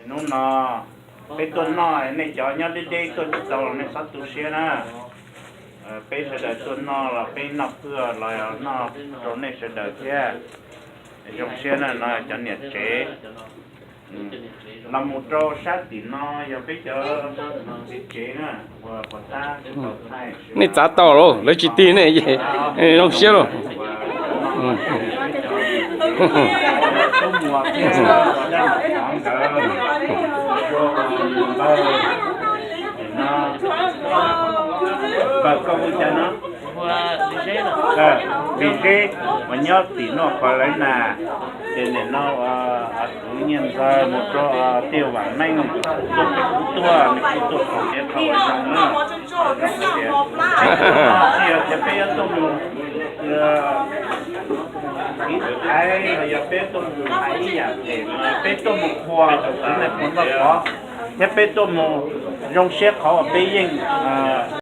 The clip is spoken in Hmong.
Hnub no peb tuaj noj, nej cov nyob deb deb tuaj tsis tau los nej txhob tu siab na. Peb sawv daws tuaj noj los peb noj qwj los noj rau nej sawv daws thiab. Zoo siab na, no cov niam tsev los mus rau sab tim no yog peb cov txiv tsev na, uas puas tab tau thaij. Nej txav tau lauj, lawv tsis tig nej ces zoo siab lauj. Tub Muas thiab Dab Ntxov nkawd, npawg, npawg koj hu cas no? Vis Zeb uas nyob tim Nuj Qhua Lawv na, ces nim no kuv Nyiaj Ntxawg mus rau Tiaj Vam Meej tuaj pem kuv tuaj, nws kuj tuaj pom kev qhov uas zoo na. Tsis yog tias peb yuav tuaj mus tiv thaiv los yog peb tuaj mus hais ib yam phem, peb tuaj mus qhuas tus kwv Nais Phoo Vaj Pov, thiab peb tuaj mus zoo siab qhov uas peb yeej